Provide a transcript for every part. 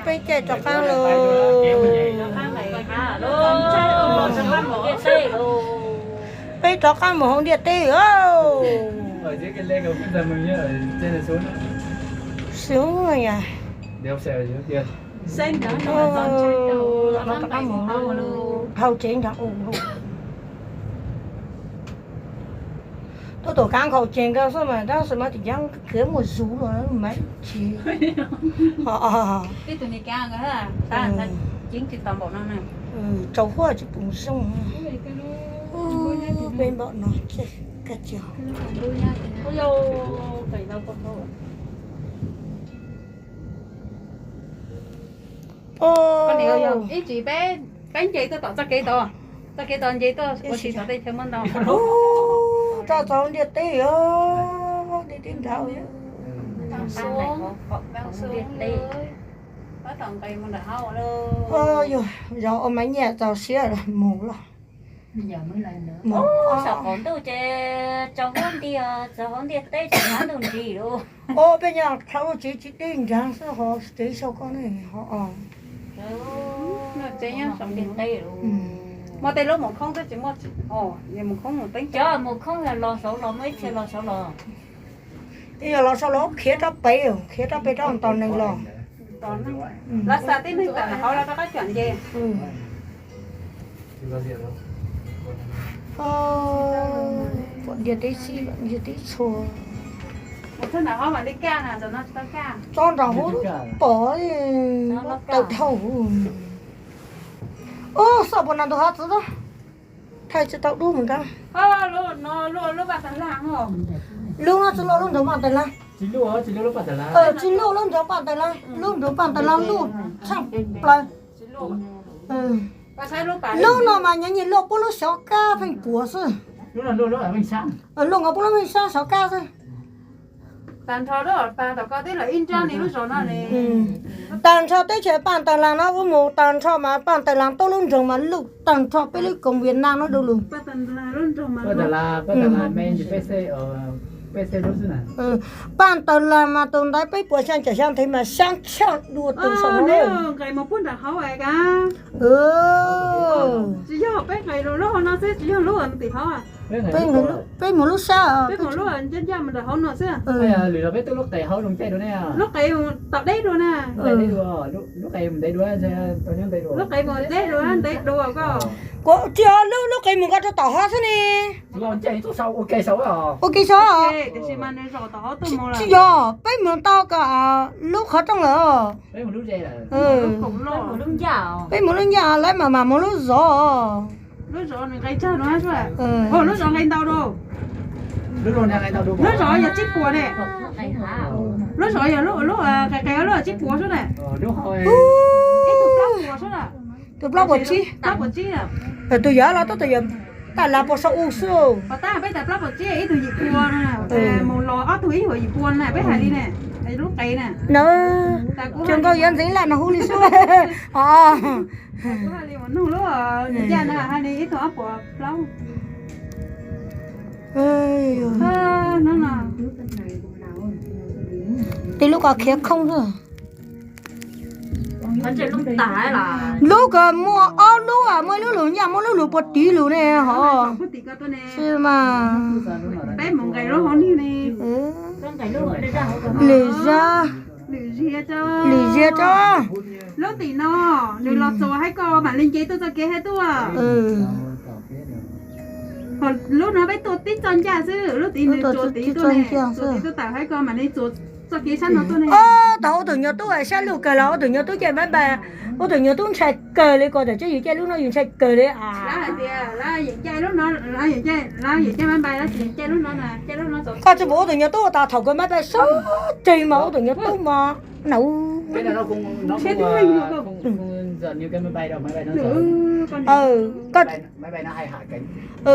Peb caij rov qab los. Peb rov qab mus hauv ntiaj teb. Rov qab mus, hauv tsev nrog u lawm. Tuaj tom kab nkhaus ces nkawd xwb mas tab sis mas tim cab khiav mus zuv los mas tsis. Tsaus huab tsis pum zoo. Peb npaum no, kab cia. Ib tsis peb, peb nce tuaj tom txoj kev tod, txoj kev tod nce tuaj ua si tom tej chaw muaj ntau. Txog txog ntiaj teb os, ntiaj teb nrad. Yog zov ua maiv nyiaj txaus siab mus los. Saum qaum ntuj ces tsaus huab nti, txog hauv ntiaj teb ces qab ntuj nris lawm. Peb nyob dhau lub tsev tsis deb nrad xwb, ho tsev sau koj ne ho. Muaj tej lub mus khoob twb tsis muaj, cov mus khoob los saud los muaj ib txhia los saud los. Yog los saud los khiav rov pem, khiav rov pem rau tos neeg los. Los xa tib neeg tawm hauv los rov qab cam nce. Pom ntiaj teb xib, ntiaj teb txhua. Txob nram hub pom tawm dhau. Ub, xoj puas nag ntug hav txwv, thaij tsis tau dub mus nrad. Lub no tsis luaj lub nroog Paj Tais Laj. Tsis luaj lub nroog Paj Tais Laj, lub nroog Paj Tais Laj luaj tshaj plaws. Lub no mas nyob nyias luaj puab lub xyov kab pheej puas xwb. Luaj nkaus puab lub pheej sab xyov kab xwb. Tag nrho teb chaws Paj Tais Laj no ua mus tag nrho mas Paj Tais Laj tuab lub nroog mas luaj tag nrho peb lub koom Vietnam no du lug. Paj Tais Laj mas tus ntawd peb puas xyaa caum xyaa ntev mas xyaa tshaj dua tus saum no. Peb mus lub sab, lub qe tom deb dua na. Lub qe mus deb dua, ntev dua koj. Tsis yog, lub qe mus nkaus rau tom hov xwb ne. Ua ke saud. Tsis yog, peb mus tau kom lub qhov rooj lawm. Peb mus lub ncaj, lawv mam mam mus lub zov. Lub zov yog tsib puas ne. Lub zov yog lub qe qe lub tsib puas xwb na. Tus plaub puas tsib. Tus yog los tab tom yog taj las puas sau u xwb. Ib tug yim pua, mus los ob tug ib yim pua na, peb hais li ne, lub qe na. Cov nkauj yuav ntxeev laj no hu li xwb. Nug lub ncaj na hais li ib tug ob puas plaub. Tej lub ko khiav khoob xwb. Lub ko muaj ob lub, muaj ib lub lug ncaj, muaj lub lug puag tid lug ne hov. Xwb mas. Lwm zaj, lwm zaj rau. Lub tim no, nws los txuas hais koj mam li nce tuaj txoj kev hais tuaj. Lub no peb tuaj tib txoj ncaj xwb, lub tid nws txuas tid tuaj ne, txuas tid tuaj tawm hais koj mam li txuas txoj kev sab no tuaj ne. Tau ua tus nyuag tub sab lug kawg los ua tus nyuag tub caij mab npais, ua tus nyuag tub ntshai kawg li ko, tam sim yus caij lub no yus ntshai kawg li. Lawv yeem caij lub no, lawv yeem caij mab npais, lawv tsis yeem caij lub no na, caij lub no. Koj tsis pum ua tus nyuag tub tas thaum kawg mab npais sab tseg mas ua tus nyuag tub mas na.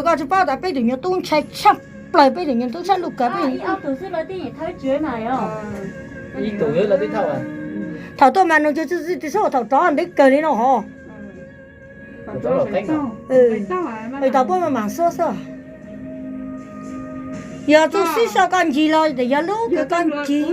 Koj tsis paub tas peb tus nyuag tub ntshai tshaj plaws, peb tus nyuag tub sab lug kawg peb. Thaum tuaj mas nws tsuas txi txiv txiv xwb, thaum rov ntev kawg li no hov. Thaum puab mas mam xub xwb. Yog txuj sib sau koj ncig los yog lub kawg koj ncig.